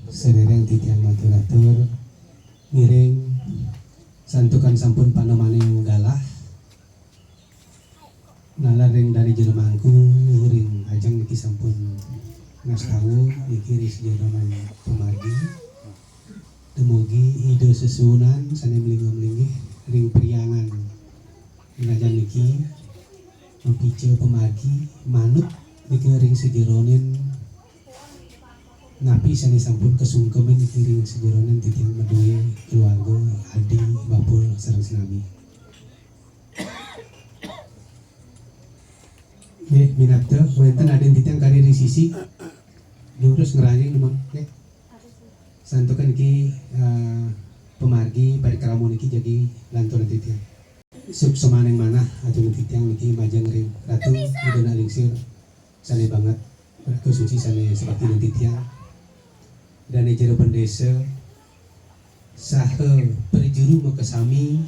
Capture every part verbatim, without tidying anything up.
Sadéréng titiang matur-atur, ngiring santukan sampun panemaning galah, nalar ring dané jero mangku ring ajeng niki sampun ngastawa niki ring sajeroning pamargi. Dumugi Ida sesuunan sané malinggih-malinggih ring priangan rajan niki, mapica pamargi manut nika ring sajeroning napi sané sampun kasungkemin niki ring sajeroning titiang madué keluarga, adi, bapa, sareng sinami. Nggih, minab wénten adin titiang kari ring sisi. Durus ngranjing, Numan. Nggih. Santukan niki, eh, pamargi parikrama niki jagi lanturang titiang. Suksmaning manah aturang titiang niki majeng ring Ratu Ida Nak Lingsir sané banget, raga suci sané sabakti ring titiang. Dané jero bendésa saha prajuru makasami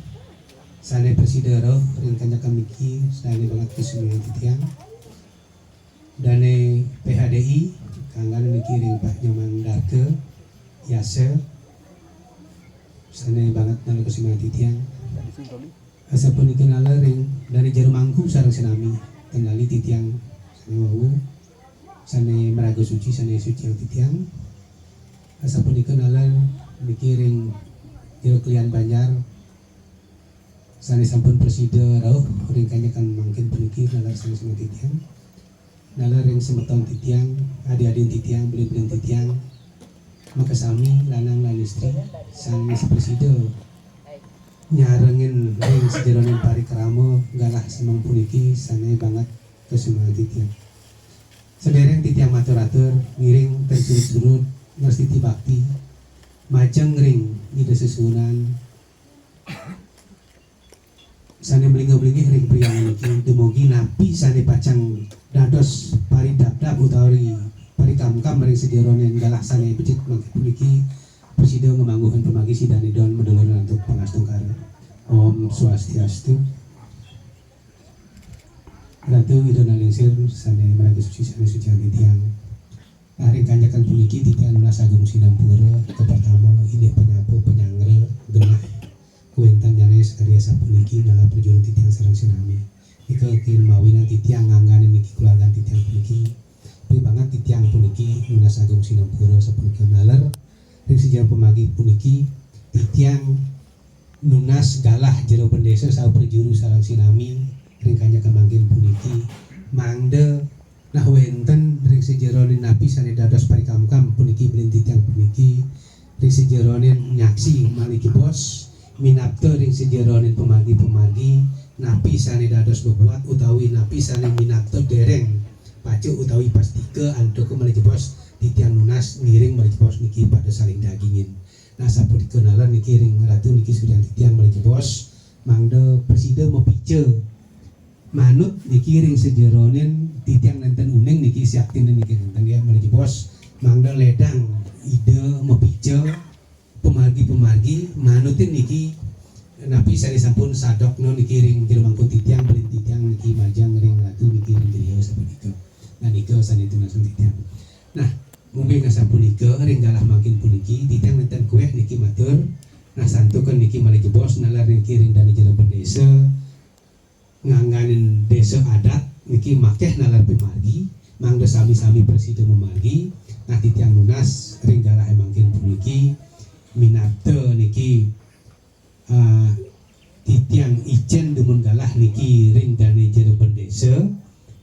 sané prasida rauh ring kanyekan niki sané banget kasumian titiang. Dané P H D I, kanggan niki ring Pak Nyoman Darka, Yasa, sané banget nalar kasumian titiang. Asapunika nalar ring dané jero mangku sareng sinami, ten lali titiang sané wau, sané maraga suci, sané suci titiang. Asapunika nalar niki ring jero klian banjar, sané sampun prasida rauh ring kanyekan mangkin puniki nalar sané sumatiang. Nalar ring semeton titiang, adi-adin titiang, beli-belin titiang, makasami lanang lan istri, sané prasida nyarengin ring sajeroning parikrama galah semeng puniki sané banget kasumian titiang. Sadéréng titiang matur-atur, ngiring ten surud-surud ngastiti bakti majeng ring Ida sesuunan sané malinggih-malinggih ring priangan niki, dumugi napi sané pacang dados paridabdab utawi parikamkam ring sajeroning galah sané becik mangkin puniki, prasida ngamangguhin pamargi sidaning don madulur antuk pangastungkara. Om Swastiastu. Ratu Ida Nak Lingsir sané maraga suci, sané suci titiang. Ring kanyekan puniki titiang nunas agung sinampura, kapertama indik panyapa panyanggra genah kawéntenannyané sakadi asapuniki nalar prajuru titiang sareng sinami. Nika kin mawinan titiang ngangganin niki keluargan titiang puniki. Pibanget titiang puniki nunas agung sinampura sapunika nalar ring sajeroning pamargi puniki titiang nunas galah jero bendésa saha prajuru sareng sinami ring kanyekan mangkin puniki, mangda nah wénten ring sajeroning napi sané dados parikamkam puniki beli titiang puniki, ring sajeroning nyaksi malih jebos, minabda ring sajeroning pamargi-pamargi, napi sané dados bebuat utawi napi sané minabda déréng pacuk utawi pastika antuk malih jebos titiang nunas ngiring malih jebos niki pada saling dagingin. Nah, sapunika nalar niki ring Ratu niki sujan titiang malih jebos, mangda prasida mapica manut niki ring sajeroning titiang nénten uning niki siaktin niki nénten ya malih jebos, mangda ledang Ida mapica pamargi-pamargi manutin niki napi sané sampun sadokna niki ring jero mangku titiang, beli titiang niki majeng ring Ratu niki ring griya sapunika. Nah, nika sané tunas titiang. Nah, mungkin sapunika ring galah mangkin puniki, titiang nénten kuéh niki matur. Nah, santukan niki malih jebos nalar niki ring dané jero bendésa ngangganin désa adat niki makéh nalar pamargi, mangda sami-sami prasida mamargi. Nah, titiang nunas ring galah mangkin puniki, minabda niki, ah, titiang icén dumun galah niki ring dané jero bendésa.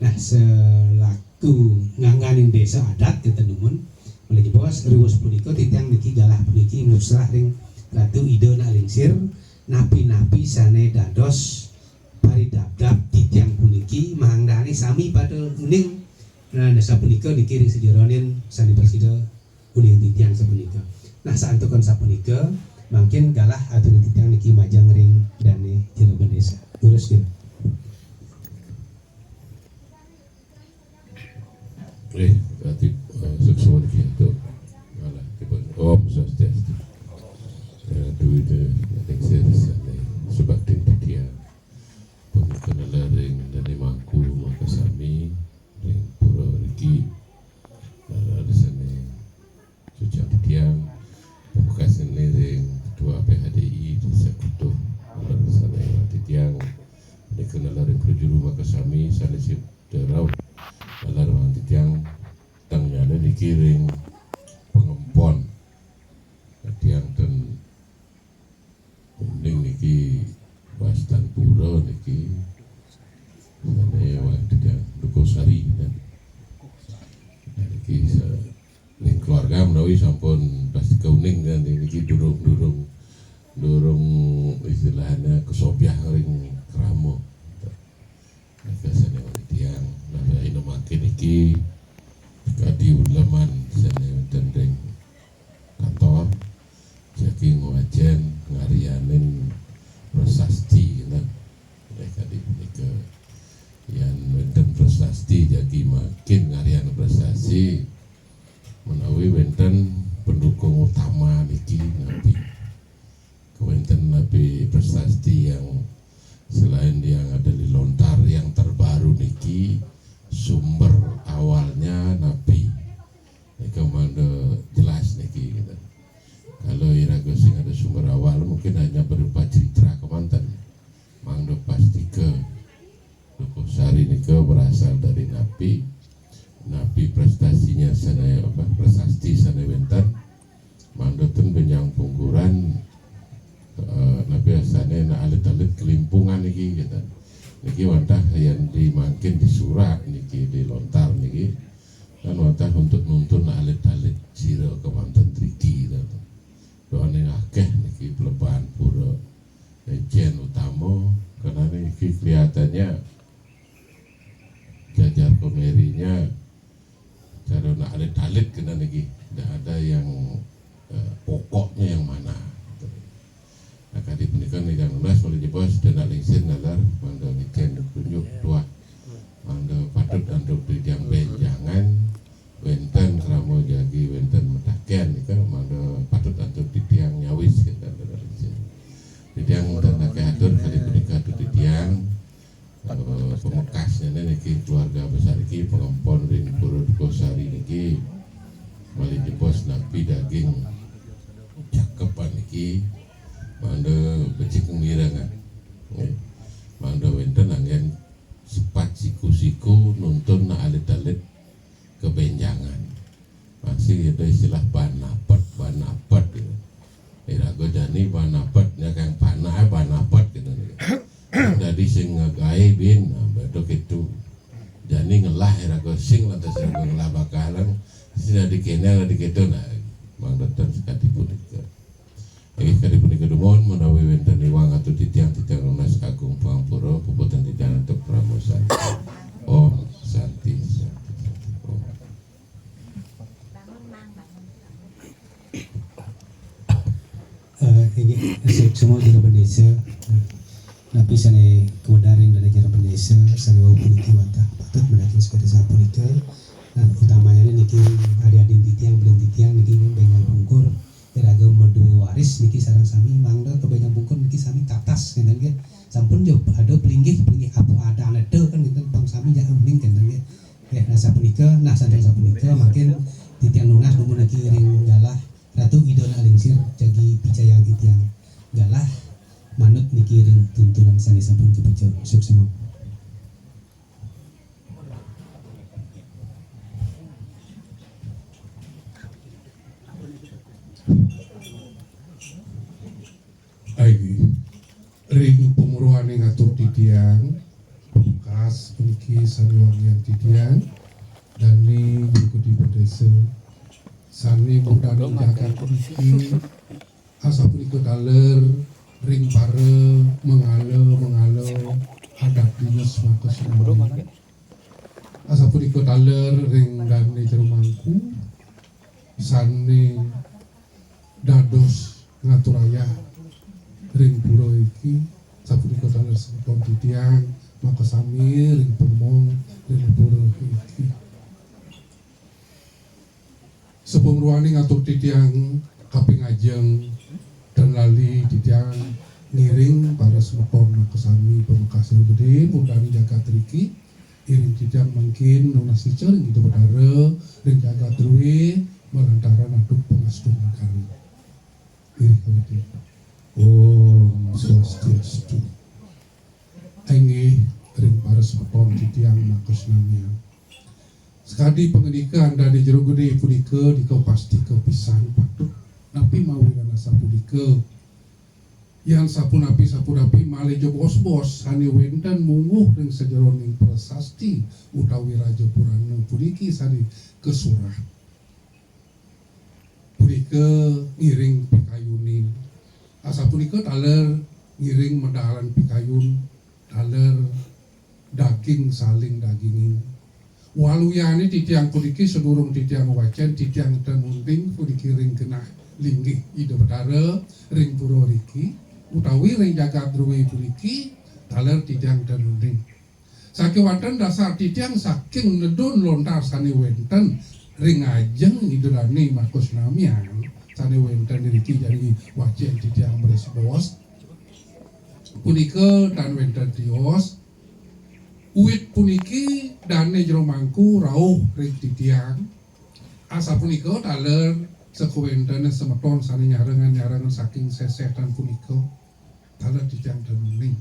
Nah, selaku ngangganin désa adat kita dumun. Malih jebos, riwus punika titiang niki galah puniki musrah ring Ratu Ida Nak Lingsir, napi-napi sané dados paridabdab titiang puniki, mangdané sami pada uning. Nah, sapunika niki ring sajeroning sané prasida uning titiang sapunika. Nah, santukan sapunika, mangkin galah atur titiang niki majeng ring dané jero bendésa. Durus, nggih. Eh, ati, eh, suksma niki antuk. Alah, tiba. Om Swastiastu. Eh, duwé de ning sir sané subaktin titiang. Pangkana ring dané mangku makasami ring pura riki. Nalar sané suci titiang. Sami sanesipun rauh, taler wonten titiang tanggihaning niki ring pangempon. Titiang ten uning niki wastan pura niki. Sane wonten titiang Dukuh Sari, ya. Niki se-, ning keluarga menawi sampun pasti kauning, ya, niki durung, durung, durung istilahnya kesobyah ring krama. Nika sane wonten titiang, nah, ina mangkin niki kadi uleman sane wonten ring kantor, jagi ngwacen ngaryanin prasasti, ngenten. Nggih, kadi punika. Yan wonten prasasti, jagi mangkin ngaryanin prasasti, menawi wonten pendukung utama niki napi. Kewenten napi prasasti yang selain yang ada di lontar yang terbaru niki, sumber awalnya napi. Nika mangda jelas niki, gitu. Kalau iraga sing ada sumber awal, mungkin hanya berupa cerita kemanten. Mangda pastika Dukuh Sari nika berasal dari napi, napi prestasinya sane, apa, prasasti sane wenten. Mangda ten benjang pungkuran, eh, napi asane nak alit-alit kelimpungan niki, gitu. Niki wantah yang dimangkin di surat niki, di lontar niki. Kan wantah untuk nuntun alit-alit sira kemanten triki, gitu. Doane akeh niki pelebahan pura. Ejen utama, karena niki kelihatannya jajar pemerinya cara nak alit-alit kena niki. Tidak ada yang, eh, pokoknya yang mana. Nah, kadi punika niki yang nunas malih jebos dan nak lingsir ngalar mangga ngicen tunjuk tuah. Mangga patut antuk titiang benjangan, wenten krama jagi wenten mataken nika, mangga patut antuk titiang nyawis kita dari sini. Titiang wenten akeh atur kali punika antuk titiang, eh, pamekasnya niki keluarga besar iki pengempon ring Pura Dukuh Sari niki malih jebos napi daging cakepan niki mangda becik mirengan. Nggih. Mangda wenten anggen sepat siku-siku nuntun alit-alit kebenjangan. Masih ada istilah banapet, banapet, gitu. Iraga jani banapet, nya kang panah banapet, gitu. Dadi sing ngagae bin, nah, betul gitu. Jani ngelah iraga sing lantas iraga ngelah bakalan, sing dadi kene, dadi gitu, nah, mangda ten sekadi punika. Inggih kadi punika dumun menawi wenten iwang atur titiang, titiang nunas agung pangapura, puputang titiang antuk parama santi. Om Santi, Santi, Santi. Om. Eh, inggih, semua jero bendesa. Napi sane kawedar ring dane jero bendesa, sane wau puniki wantah patut mendakin sekadi sapunika. Nah, utamanya niki adi-adin titiang, belin titiang niki benjang pungkur. Iraga madue waris niki sareng sami mangda ka benjang pungkur niki sami tatas ngenten nggih. Sampun jo ada pelinggih, pelinggih apa ada neta kan ngenten pang sami jak uning ngenten nggih. Nggih, nah sapunika, nah sampun sapunika mangkin titiang nunas dumun niki ring galah Ratu Ida nak lingsir jagi picayang titiang galah manut niki ring tuntunan sane sampun kabaca. Suksma. Aigi, ring pamurwaning atur titiang, pamungkas puniki sane wangiang titiang, dane juru kedi padesa, sane murdaning jagat niki, asapunika taler ring para mangala-mangala adat dinas maka sinawi. Asapunika taler ring dane jero mangku, sane dados ngaturayah ring pura iki, sapunika taler semeton titiang, maka sami ring pemong ring pura iki. Sapamruaning atur titiang kaping ajeng, tan lali titiang ngiring para semeton makasami pamekasne gedhe murdaning jagat riki, iring titiang mangkin nunas ica ring Ida Betara ring jagat druwe malantaran antuk pangastungkara. Iring kawiti. Om Swastiastu. Inggih ring para semeton titiang makusnamian. Sakadi pangandikan dané Jero Gedé punika, nika pasti kapisan patut. Napi mawinan asapunika? Yan sapunapi-sapunapi malih jebos-bos sané wénten mungguh ring sajeroning prasasti utawi Raja Purana puniki sané kasurat. Punika ngiring pikayunin. Asapunika taler ngiring medalan pikayun, taler daging saling dagingin. Waluyané titiang puniki sadurung titiang wacén, titiang ten uning puniki ring genah linggih Ida Betara ring pura riki, utawi ring jagat drué puniki, taler titiang ten uning. Sakéwanten dasar titiang saking nedun lontar sané wénten ring ajeng Ida Dané makusnamian sané wénten riki jagi wacén titiang mresbos. Punika tan wénten tios. Wit puniki Dané Jero Mangku rauh ring titiang. Asapunika taler sakawéntené semeton sané nyarengan-nyarengan saking sesetan punika. Taler titiang ten uning.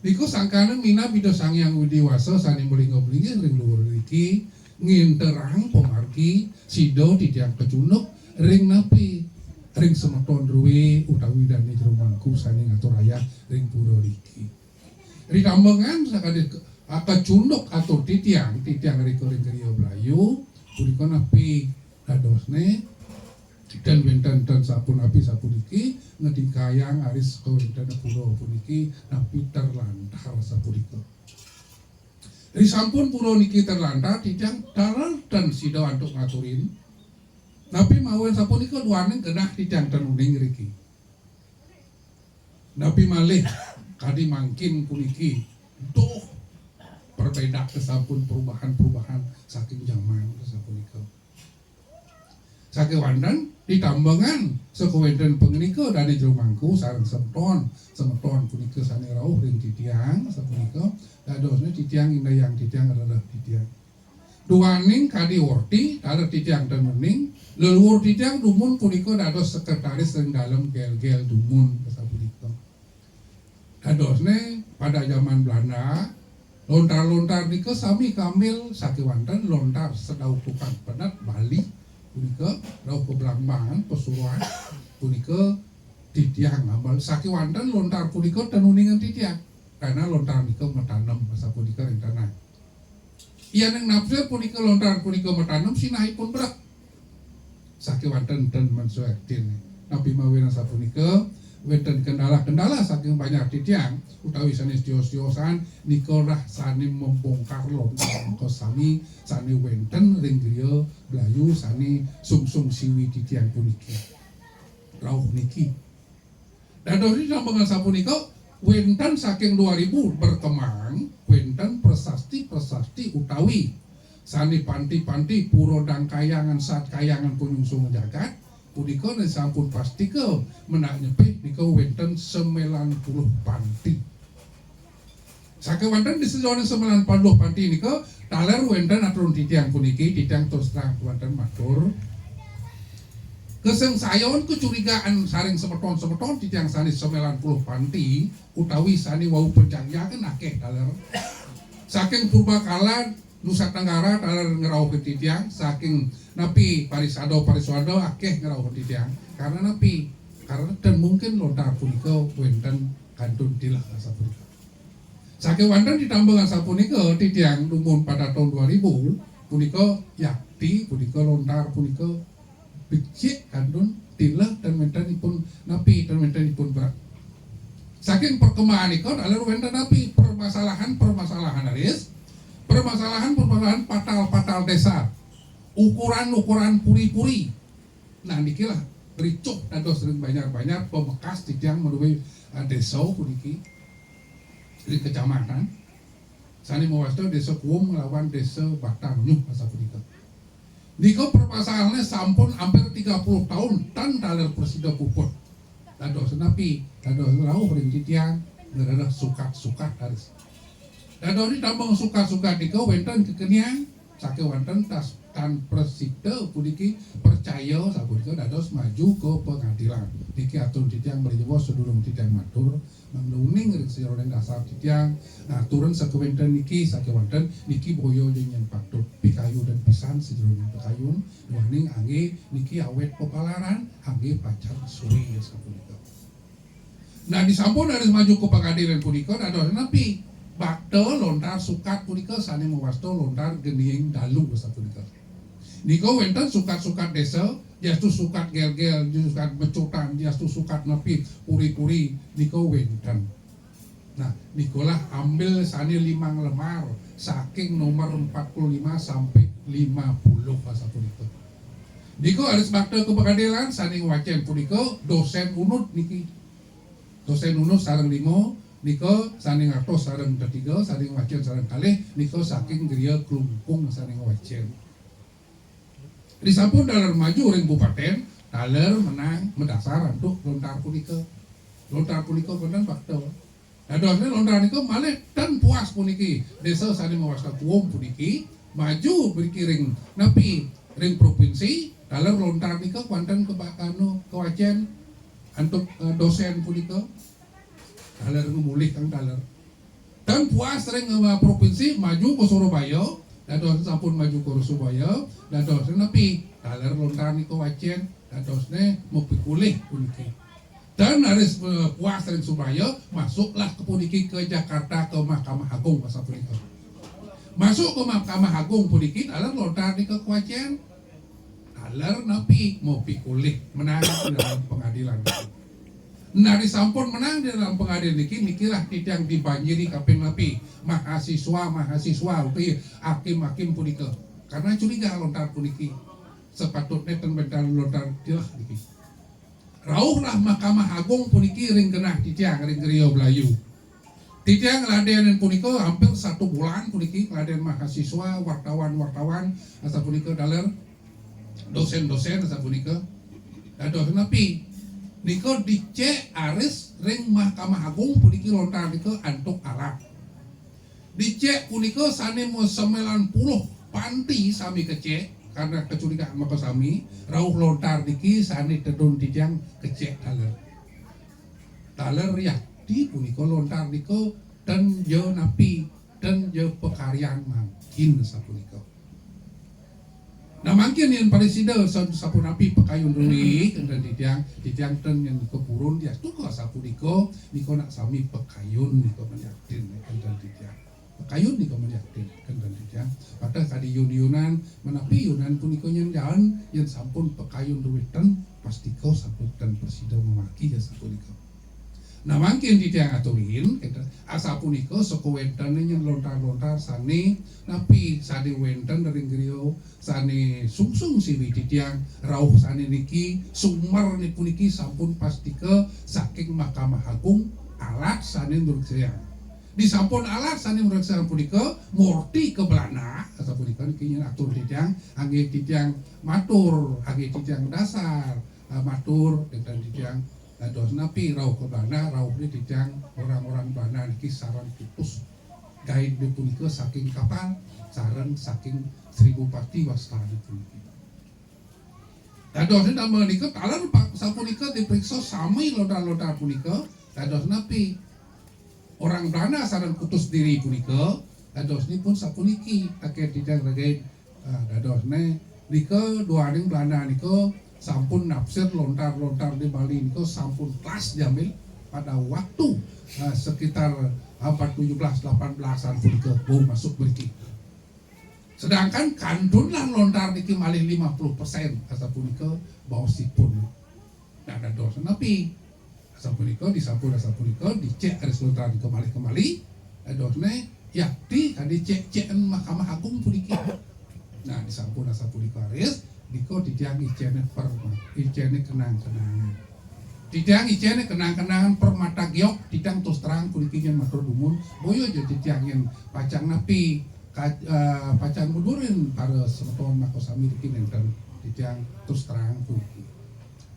Nika sangkaning minab Ida Sang Hyang Widhi Wasa sané malingga-malinggih ring luhur riki, nginterang pamargi sida titiang kacunduk ring napi? Ring semeton drué utawi Dané Jero Mangku sané ngatur ayah ring pura riki. Ritambengan sakadi ke-, kacunduk atur titiang, titiang rika ring griya Blayu, punika napi dadosné? Ten wénten ten sapunapi sapuniki, ngetingkayang aris kawéntenan pura puniki, napi terlantar sapunika. Risampun pura niki terlantar, titiang taler ten sida antuk ngaturin. Napi mawinan sapunika, duaning genah titiang ten uning riki. Napi malih kadi mangkin puniki, duh, perbedake sampun perubahan-perubahan saking jaman sapunika. Sakéwanten ritambengan sakawénten pangandika Dané Jero Mangku sareng semeton, semeton punika sané rauh ring titiang, sapunika dadosné titiang indayang titiang rereh titiang. Duaning kadi orti, taler titiang ten uning, leluhur titiang dumun punika dados sekretaris ring dalem gel-gel dumun, sapunika. Dadosné pada jaman Belanda, lontar-lontar nika sami kambil sakéwanten lontar sadauh tukang penet Bali punika, rauh ka Blambangan, Pasuruan punika titiang ngambil. Sakéwanten lontar punika ten uningan titiang, karena lontar nika matanem sapunika ring tanah. Yéning napsir punika lontar punika matanem, sinahipun brek. Sakéwanten ten mansuektin. Napi mawinan sapunika, wénten kendala-kendala saking banjar titiang, utawi sané tios-tiosan, nika rah sané membongkar lontar menika sami sané wénten ring griya Blayu sané sungsung siwi titiang puniki. Rauh niki. Dados ritambengan sapunika, wénten saking dua ribu berkembang, wénten prasasti-prasasti utawi sané panti-panti pura Dangkayangan, Sat Kayangan, Panyungsung Jagat, punika nika sampun pastika menak nyepih nika wénten sembilan puluh panti. Sakéwanten di sajeroning sembilan puluh panti nika, taler wénten aturun titiang puniki, titiang terus terang wénten matur. Kesengsayon, kecurigaan saring semeton-semeton titiang sané sembilan puluh panti, utawi sané wau pajangjangan akéh taler. Saking purbakala Nusa Tenggara taler ngrauh ka titiang, saking napi parisada-parisada akéh ngrauh ka titiang. Karena napi? Karena ten mungkin lontar punika wénten kantun tilah asapunika. Sakéwanten ditambengan sapunika, titiang dumun pada taun dua ribu, punika yakti, punika lontar, punika becik kantun tilah, ten wéntenipun napi, ten wéntenipun brek. Saking perkembangan nika, taler wénten napi? Permasalahan-permasalahan aris, permasalahan-permasalahan patal-patal desa, ukuran-ukuran puri-puri. Nah, nikilah ricuh dados ring banjar-banjar pamekas titiang madué, eh, desa puniki, ring kecamatan. Sané mawasta Desa Kuum nglawan Desa Batang Nyuh, asapunika. Nika permasalahané sampun hampir tiga puluh taun tan taler prasida puput. Dados napi? Dados rauh ring titiang ngrereh sukat-sukat aris. Dados ditambung sukat-sukat nika wénten kekenian, sakéwanten tas-, tan prasida puniki percaya sapunika dados maju ke pengadilan. Niki atur titiang mriki sadurung titiang matur, mangda uning ring sajeroning dasar titiang, nah, aturan sakewenten niki, sakewanten niki boya nyen patut pikayunan pisan sajeroning pakayun, duaning angge niki awet pepalaran, angge pacang suwe sapunika. Nah, disampun raris maju ke pengadilan punika, dados napi? Bakta lontar sukat punika sane mawasta lontar geniing dalu sapunika. Nika wenten sukat-sukat desa, diastu sukat gel-gel, diastu sukat mecutan, diastu sukat napi, puri-puri, nika wenten. Nah, nikalah ambil sane limang lemar saking nomor empat puluh lima sampai lima puluh sapunika. Nika raris bakta ke pengadilan, sane ngwacen punika dosen unut niki. Dosen unut sareng lima, nika sane ngartos sareng tetiga, sane ngwacen sareng kalih, nika saking griya Klungkung sane ngwacen. Disampun taler maju ring bupaten, taler menang madasar antuk lontar punika. Lontar punika wenten bakta. Dadosne lontar nika malih tan puas puniki, desa sane mawasta Kuum puniki maju mriki ring napi, ring provinsi, taler lontar nika kwanten keba-, anu, kawacen antuk, eh, dosen punika. Taler ngemulih kang taler. Tan puas ring, eh, provinsi, maju ke Surabaya, dados sampun maju ke Surabaya, dados napi, taler lontar nika wacen, dadosne mapikolih puniki. Tan raris, eh, puas ring Surabaya, masuklah ke puniki ke Jakarta ke Mahkamah Agung, sapunika. Masuk ke Mahkamah Agung puniki, taler lontar nika kawacen. Taler napi, mapikolih, menang di dalam pengadilan. Nah, disampun menang di dalam pengadilan niki, nikilah titiang dibanjiri kaping napi, mahasiswa, mahasiswa, utawi hakim-hakim punika. Karena curiga lontar puniki. Sepatutne ten bentar lontar tilah niki. Rauhlah Mahkamah Agung puniki ring genah titiang, ring griya Blayu. Titiang ngladenin punika hampir satu bulan puniki, ngladen mahasiswa, wartawan-wartawan, asapunika taler, dosen-dosen, asapunika. Dados napi? Nika dicek raris ring Mahkamah Agung puniki lontar nika antuk alat. Dicek punika sane ma sembilan puluh panti sami kecek, karena kecurigaan makasami, rauh lontar niki sane tedun titiang kecek taler. Taler yakti punika lontar nika ten ja napi, ten ja pakaryan mangkin sapunika. Nah, mangkin yen prasida sa-, sapunapi pakayun druwing enten titiang, titiang ten yen nika purun diastu ka sapunika, nika nak sami pakayun nika manyaktin enten titiang. Pakayun nika manyaktin enten titiang. Pateh kadi yun-yunan, menapi yunan punika nyen jaen, yen sampun pakayun druwing ten, pastika sampun ten prasida mamargi ya sapunika. Nah, mangkin titiang aturin, kenten, asapunika saka wenten nyen lontar-lontar sane, napi sane wenten ring griya, sane sungsung siwi titiang, rauh sane niki, sumer ni puniki sampun pastika saking Mahkamah Agung, alat sane mreksayang. Disampun alat sane mreksayang punika, murti ke Belanda, asapunika niki nyen atur titiang, angge titiang matur, angge titiang dasar, eh, matur, kenten titiang, dados napi rauh ke Belanda, rauh ni titiang orang-orang Belanda niki sareng kutus. Gain punika saking kapal, sareng saking Seribu Pati wastane puniki. Dados nama nika taler pa-, sapunika diperiksa sami lontar-lontar punika, dados napi? Orang Belanda sareng kutus diri punika, dadosnipun sapuniki, akhir titiang regain, ah, dadosne nika duaning Belanda nika sampun napsir lontar-lontar di Bali nika sampun kelas jamil pada waktu, ah, sekitar abad tujuh belas delapan belasan punika, oh, masuk mriki. Sedangkan kantun lah lontar niki malih lima puluh persen, asapunika baosipun. Nah, dados napi? Asapunika disampun, asapunika dicek raris lontar nika malih kemali. Dadosne yakti kadi cek-cekan Mahkamah Agung puniki. Nah, disampun asapunika raris, nika titiang icene perma-, icene kenang-kenangan. Titiang icene kenang-kenangan permata giok, titiang terus terang puniki nyen matur dumun, boya ja titiang yen pacang napi, ka-, eh, pacang ngudurin para semeton makasami niki nenten, titiang terus terang puniki.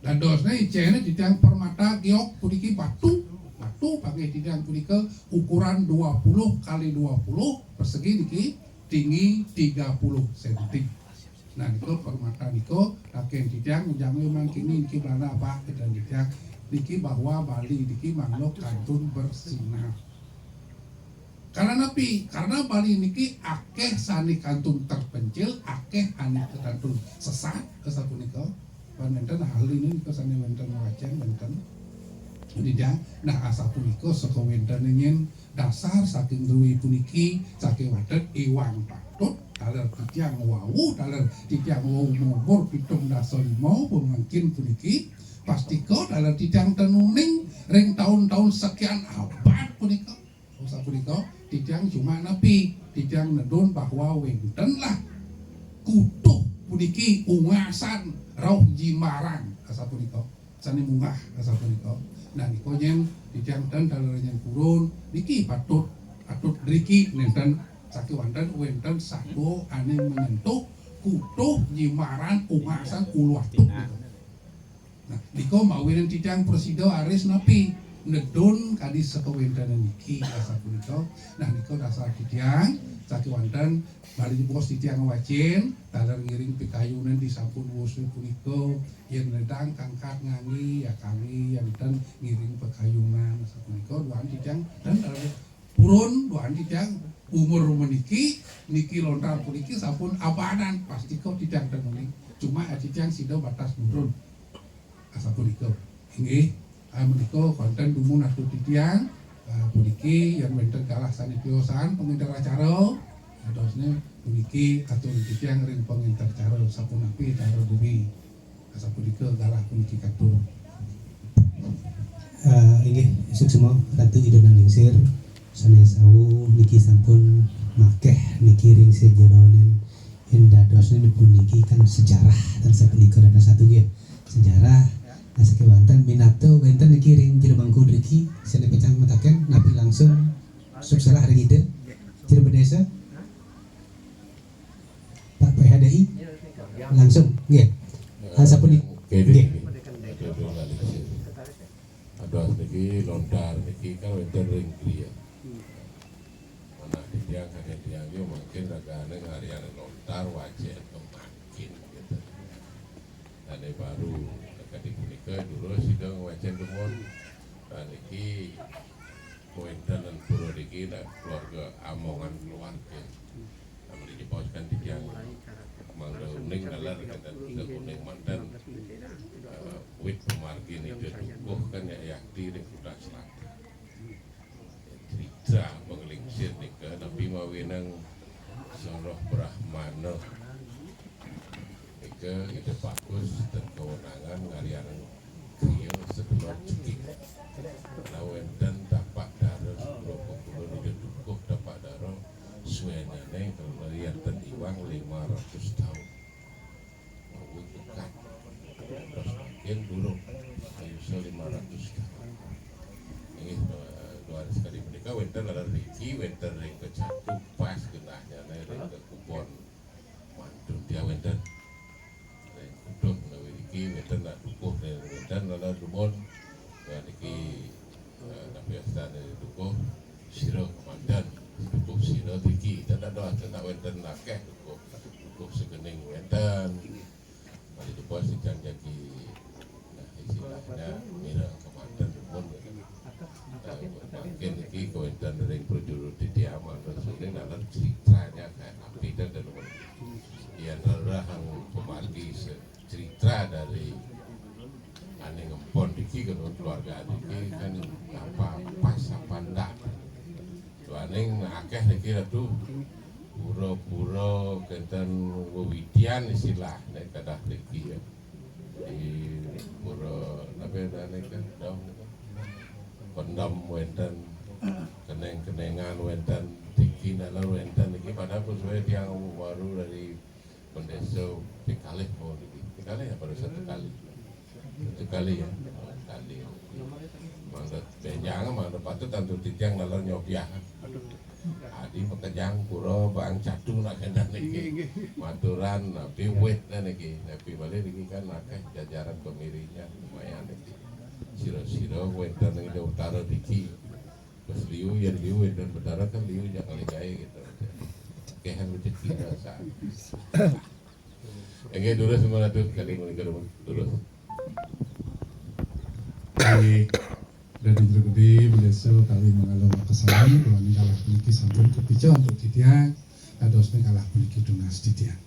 Dadosne icene titiang permata giok puniki batu, batu panggih titiang punika ukuran dua puluh kali dua puluh persegi niki, tinggi tiga puluh senti. Nah, niku permata niku, taken titiang ujang mangkini niki Belanda apa kita titiang niki bahwa Bali niki mangluk kantun bersinar. Karena napi? Karena Bali niki akeh sane kantun terpencil, akeh ane kantun sesat, kesapunika. Pan wenten ahli niki sane wenten wacen, wenten. Titiang, nah, asapunika saka wenten nyen dasar saking druwi puniki, saking waten iwang patut, taler titiang wau, taler titiang wau umur pitung dasa lima pemangkin puniki, pastika taler titiang ten uning ring taun-taun sekian abad punika. Sapunika, titiang cuma napi, titiang nedun bahwa wentenlah kutuh puniki ungasan rauh jimaran, asapunika. Sane munggah, asapunika. Nah, nika nyen titiang ten taler nyen purun, niki patut, patut driki nenten sakewanten wenten satua ane menyentuh kutuh jimaran ungasan uluh atuk nika. Nah, nika mawinan titiang prasida aris napi? Nedun kadi sakawentenan niki, asapunika. Nah, nika dasar titiang, sakewanten malih bos titiang ngwacen, taler ngiring pikayunan disampun wus punika, yen ledang kangkat ngangge, ya kangge, yen ten ngiring pikayunan, asapunika. Duan titiang, ten taler purun, duan titiang umur meniki, niki lontar puniki sampun abanan, pastika titiang ten uning. Cuma titiang sida batas nurun. Asapunika. Inggih, ah, menika konten dumun atur titiang, ah, puniki yen wenten galah sane tiosan pengenter acara, dadosne puniki atur titiang ring pengenter acara sapunapi cara bumi. Asapunika galah puniki katur. Eh, inggih, suksma Ratu Ida Nang Lingsir, sane sawu niki sampun makeh niki ring sejeroning yen dadosne puniki kan sejarah dan sapunika dados satu nggih. Sejarah, nah, sakewanten minab wenten niki ring jero bangku driki, sane pacang mataken napi langsung sukserah ring Ida, jero bendesa, Pak P H D I, langsung, nggih. Sapunika, nggih. Aduh, niki lontar niki kan wenten ring griya. Manah titiang kade tiang yo mungkin ragane ngarian lontar wajah pemangkin gitu. Dane baru kadi punika dulu sida ngwacen dumun. Nah, niki kawenten pura niki nah keluarga amongan keluarga. Nah, mriki bos kan titiang mangda uning nalar kenten sida uning manten. Eh, wit pemargin itu dukuh kan ya yakti ring Kuta Selatan. Cerita penglingsir nika napi mawinan soroh Brahmana. Nika Ida Bagus ten kewenangan ngarian kriya sedulan cekik. Nah, wenten tapak dara sepuluh pepuluh nuju dukuh tapak dara suwenene ngarian ten iwang lima ratus tahun. Wau bekat. Terus makin durung ayusa lima ratus tahun. Inggih, eh, dua hari sekali menika wenten ring riki, wenten ring kecatu pas genahnya ring kekubon mantun dia wenten. Ring kuduh menawi riki wenten nak dukuh ring wenten lala dumun. Nah, niki, eh, napi astane dukuh sira kemanten, dukuh sira riki. Tidak ada, tidak wenten akeh dukuh. Dukuh sekening wenten. Mari dukuh sing jagi, nah, istilahnya mira kemanten dumun. Eh, mungkin iki kawenten ring prajuru titiang manten suning dalam ceritanya kayak napi dan dumun. Yen rerah ang pemargi se-, cerita dari ane ngempon iki kan keluarga iki kan apa pas apa ndak. Duaning akeh niki Ratu pura-pura kenten wewidian istilah nek kadah niki ya. Di pura apa nane kan dong pendem wenten, keneng-kenengan wenten, tiki nalar wenten niki padahal pun sebenarnya tiang baru dari Bendesa pikalih mau niki. Pikalih apa ada satu kali? Satu kali ya? Oh, kali. Mangga benjang, mangga patut tantu titiang nalar nyobiah. Adi makejang pura bang catu nak kena niki. Maturan, napi wit niki. Napi balik niki kan akeh jajaran pemirinya lumayan niki. Sira-sira wenten ing utara niki. Pas liu, yen liu, yen betara kan liu, jangan ligai gitu. Kehan rezeki rasa. Inggih, durus, Ratu, kali menika, durus. Inggih, Ratu Jero Gedé, Beli Esa, kali mangala makasami, duaning galah puniki sampun kapica antuk titiang, dadosné galah puniki tunas titiang.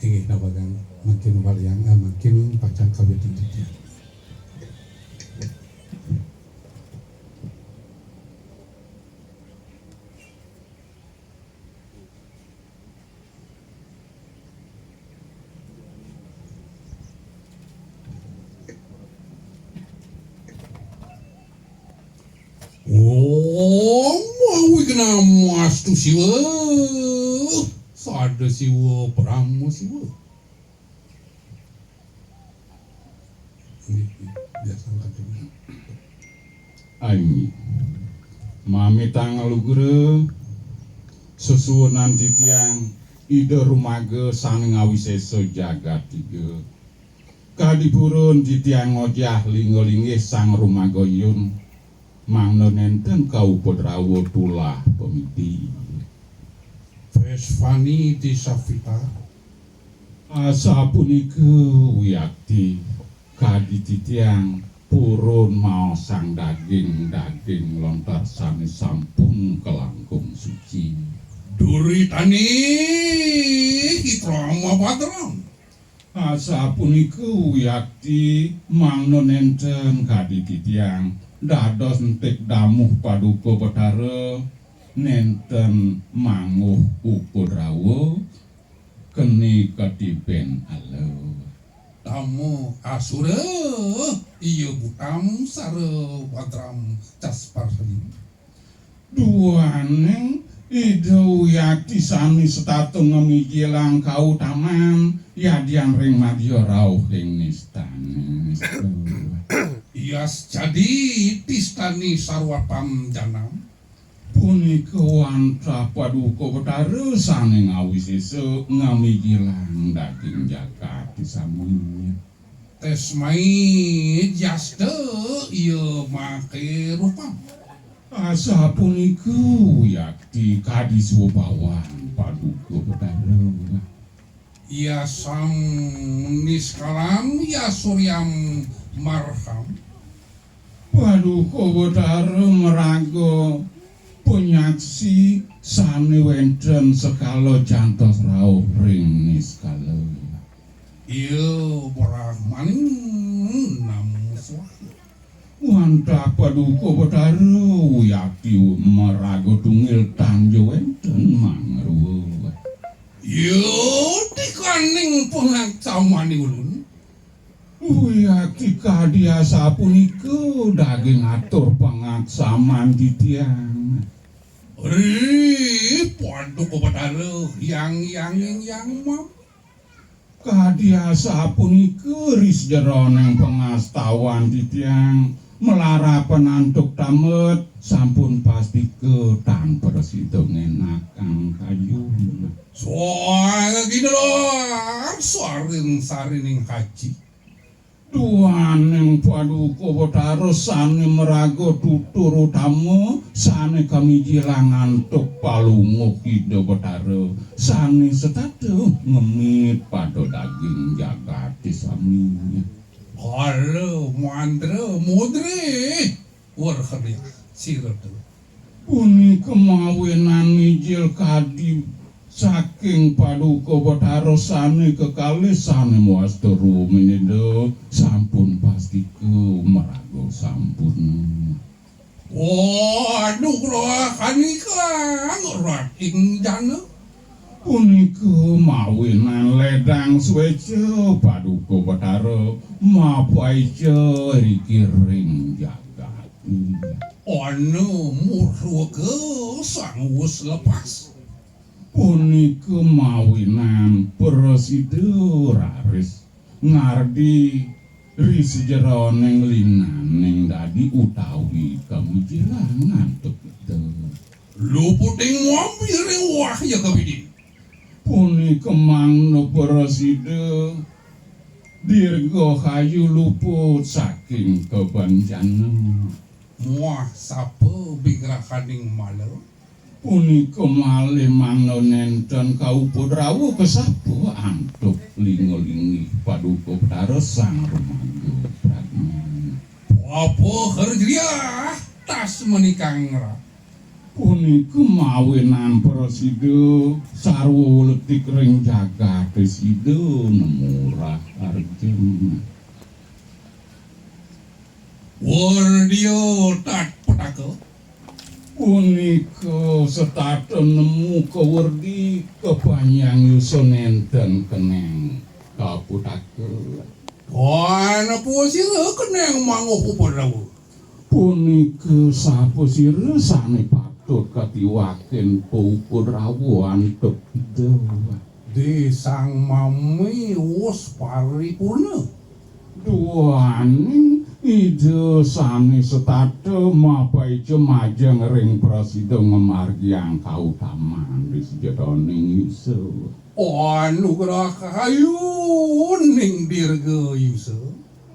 Inggih, nabagang mangkin walian, eh, mangkin pacang kawitin titiang. Om Awighnamastu Siwa, Sada Siwa, Parama Siwa. Inggih, biasa angkat tangan. Inggih. Mamitang lugra, sesuunan titiang Ida Rumaga sané ngawisésa jagat tiga. Kadi purun titiang ngojah lingga linggih Sang Rumaga Yun, mangda nénten kaupadrawa tulah pamidi. Vesvani Disavita. Asapunika wiakti kadi titiang purun maosang daging-daging lontar sané sampun kalangkung suci. Duritani Hitrama Badram. Asapunika wiakti mangda nénten kadi titiang dados entik damuh Paduka Betara, nénten manguh upadrawa, keni katibén ala. Tama asura iya butam sara badram casparhani. Duaning Ida Wiakti sané setata ngamijilang kautaman yadian ring madya rauh ing nistané. Yas jadi tistani sarwatam janam. Punika wantah Paduka Betara sané ngawisésa ngamijilang daging jagat sami. Tesmai jasta iya maké rupam. Asapunika yakti kadi swabawan Paduka Betara. Yasam niskalam yasuryam marham. Paduka Betara maraga panyaksi sané wénten sekala jantos rauh ring niskala. Iya, Brahmaning namuswa. Wantah Paduka Betara, wiyati maraga tunggil tan ja wénten mangrua. Iya, tikaning pangaksamaning ulun. Wiyati kadi asapunika daging atur pangaksaman titiang. Ri Paduka Betara, Hyang Hyanging Hyang Mam. Kadi asapunika ri sajeroning pangastawan titiang malarapan antuk tambet sampun pastika tan prasida ngenakang kayun. Soang ginelar saring-sarining haji. Duaning Paduka Betara sané maraga tutur utama, sané kamijilang antuk palungguh Ida Betara, sané setata ngemit pada daging jagaté sami. Kala mantra mudri. Werhnya sira tu. Punika mawinan mijil kadi saking Paduka Betara sané kekalih sané mawasta rumiyin Ida sampun pastika maraga sampun. Waduh, roh kanika rating jana. Punika mawinan ledang sweca Paduka Betara mapaica ri kiring jagat. Ana murga sang wus lepas. Punika mawinan prasida raris ngardi ri sajeroning linaning dadi utawi kamijilang antuk Ida. Luputing muambi riwah ya kabidin. Punika mangda prasida dirgahayu luput saking kabancana. Muah sapa bigrahaning mala? Punika malih mangda nénten kaupadrawa kasapa antuk lingga-linggih Paduka Betara Sang Remaja Pradman. Apa kerjriah tas menikang ra? Punika mawinan prasida sarwa uletik ring jagaté sida nemu rah arjuna. Werdia tat petaka. Punika setata nemu kawerdi kapanjang yusa nénten keneng kaputaka. Tuan apa sira keneng mangguh upadrawa? Punika sapa sira sané patut katiwakin paupadrawa antuk Ida? Di Sang Mami wus paripurna. Duaning Ida sané setata mapaica majeng ring prasida ngamargiang kautaman di sajeroning yusa. Anugrah kayuning dirga yusa.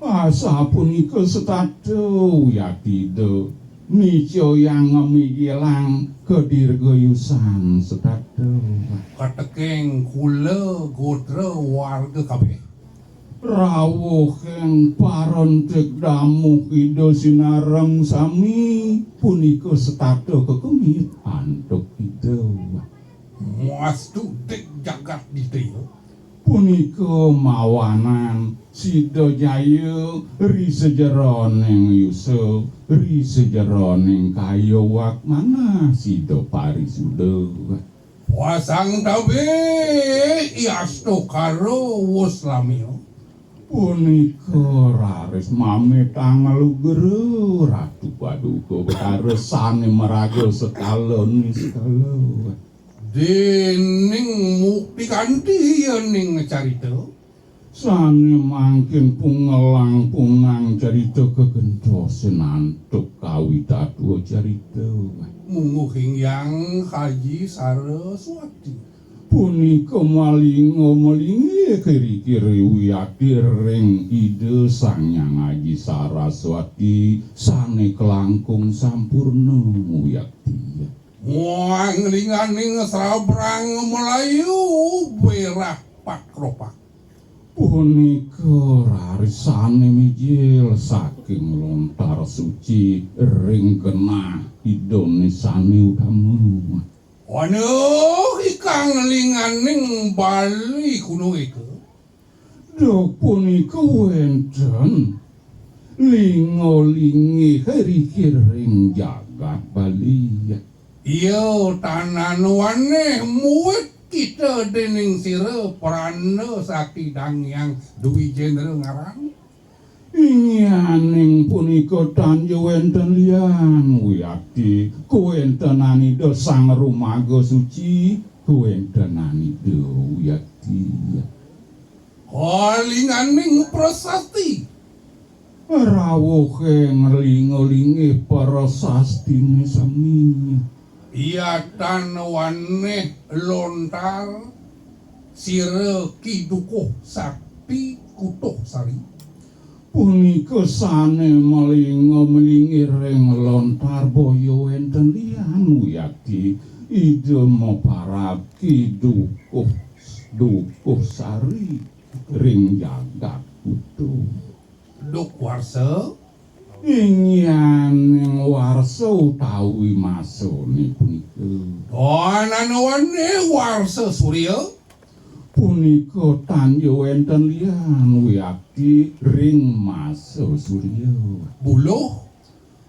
Asapunika setata wiyati Ida nicayang ngamigilang kadirgayusan setata. Kateking kula gotra warga kabéh. Rawuhing parentik damuh Ida sinareng sami punika setata kekemit antuk Ida. Muastu dik jagat ditya. Punika mawanan sida jaya ri sajeroning yusa, ri sajeroning kaya wak manah sida parisuda. Wasang tabe iastokara wus lamia. Punika raris mamitang lugra Ratu Paduka Betara sané maraga sekala niskala. Déning mukti kanthi yening carita. Sané mangkin pungelang punang carita kegentosin antuk kawitatua carita. Mungguh hingyang Haji Saraswati. Punika malinga malinggih kiri-kiri wiyati ring Ida Sang Hyang Aji Saraswati sané kalangkung sampurna wiyati. Muang linganing srabrang Melayu berah pakropak. Punika raris sané mijil saking lontar suci ring genah Ida sané utama. Ana ikang linganing Bali kuno eka. Duk punika wénten linga-linggih rikir ring jagat Bali. Iya, tan anu aneh muwit kita dening sira pranda sakti Dang Hyang Dwijendra ngaran. Inggihaning punika tan ja wénten lian, wiakti kawéntenan Ida Sang Rumaga Suci, kawéntenan Ida wiakti. Kalinganing prasasti. Rawuhing linga-linggih prasastiné sami. Yatan waneh lontar sira Ki Dukuh Sakti Kutuh Sari. Punika sané malinga malinggih ring lontar boya wénten lian wiakti Ida maparab Ki Dukuh, Dukuh Sari ring jagat Kutuh. Duk warsa. Inggihaning warsa utawi masané punika. Danan waneh warsa surya. Punika tan ja wénten lian wiakti ring masa surya. Buluh.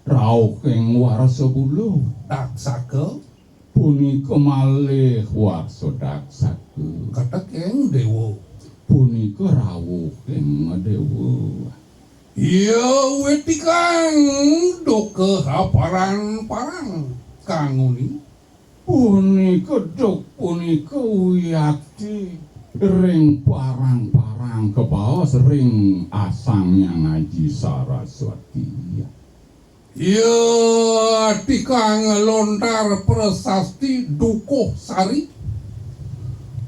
Rauhing warsa buluh. Daksaka. Punika malih warsa Daksaka. Katekeng déwa. Punika rawuhing déwa. Iya, witikang duka aparang-parang kanguni. Punika duk punika wiakti ring parang-parang kabaos ring Asang Hyang Aji Saraswati. Iya, tikang lontar prasasti Dukuh Sari.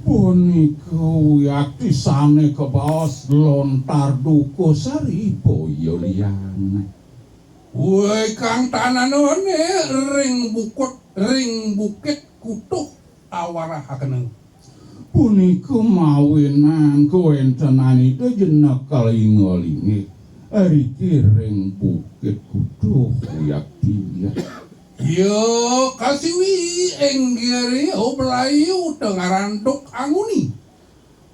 Punika wiakti sané kabaos lontar Dukuh Sari boya liané. Woi kang tananané ring bukut, ring bukit Kutuh Awarahakena. Punika mawinan kawéntenan Ida jenek kalinga-linggih riki ring Bukit Kutuh wiakti. Ya kasiwi ing griya Blayu tengaran duk anguni.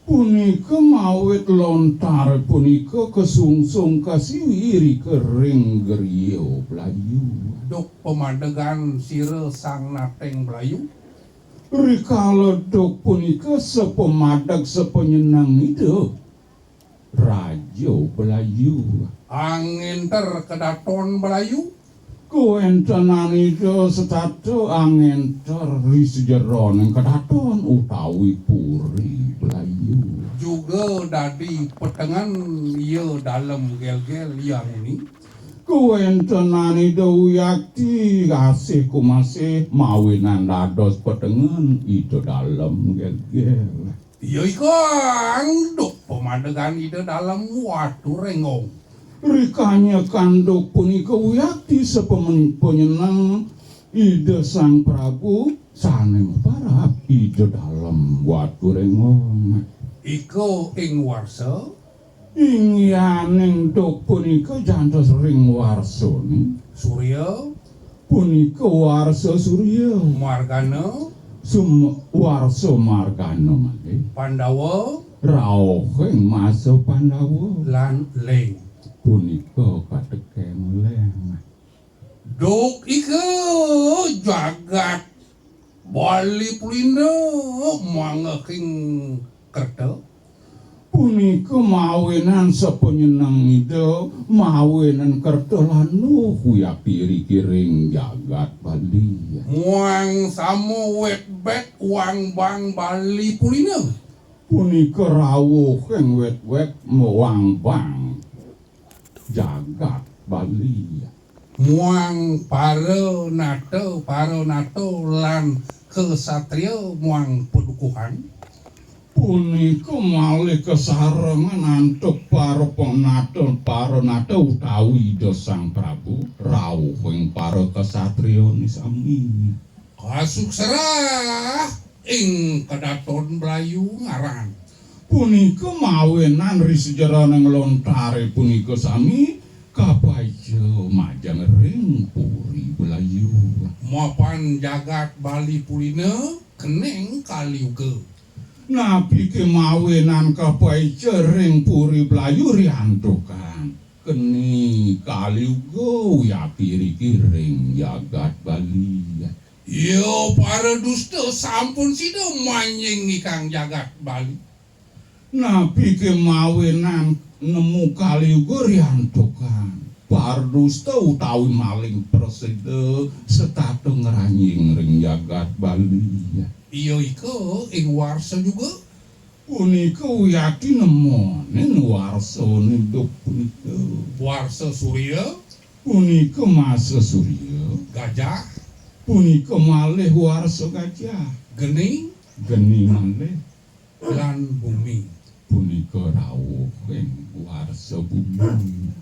Punika mawit lontar punika kasungsung kasiwi rika ring griya Blayu. Duk pamadegan sira Sang Nateng Blayu. Rikala duk punika sapamadeg sapanyeneng Ida Raja Blayu. Angenter kedaton Blayu. Kawéntenan Ida setata angenter ri sajeroning kedaton utawi puri Blayu. Juga dadi petengen ya dalem gelgel ya anguni. Kawéntenan Ida wiakti asih kumasih mawinan dados petengen Ida dalem gelgel. Ya ikang duk pamadegan Ida dalem Watu Renggong. Rikanya kanduk punika wiakti sapamen-, panyeneng Ida Sang Prabu sané maparab Ida dalem Watu Renggong. Ika ing warsa. Inggihaning duk punika jantos ring warsané. Surya. Punika warsa surya. Margana. Sum-, warsa margana malih. Pandawa. Rauhing masa Pandawa. Lan Léng. Punika katekeng Léng. Duk ika jagat Bali Pulindra mangeking kerta. Punika mawinan sapanyeneng Ida, mawinan kerta landuh wiakti riki ring jagat Bali. Muang sama wetbet wangbang Bali Pulindra. Punika rawuhing wetwet wangbang jagat Bali. Muang para nata, para nata lan ksatria muang padukuhan. Punika malih kasarengan antuk para panata, para nata utawi Ida Sang Prabu, rauhing para ksatriyané sami. Kasukserah ing kedaton Blayu ngaran. Punika mawinan ri sajeroning lontaré punika sami kapaja majeng ring puri Blayu. Mapan jagat Bali Pulindra kening kaliuga. Napi kemawinan kapaica ring puri Blayu riantukan. Keni kaliuga uyati riki ring jagat Bali. Ya, para dusta sampun sida manjing ikang jagat Bali. Napi kemawinan nemu kaliuga riantukan. Para dusta utawi maling prasida setata ngranjing ring jagat Bali. Iya ika ing warsa juga. Punika uyati nemonin warsa idup punika. Warsa Surya. Punika masa Surya. Gajah. Punika malih warsa gajah. Geni. Geni malih. Lan bumi. Punika rauhing warsa bumi.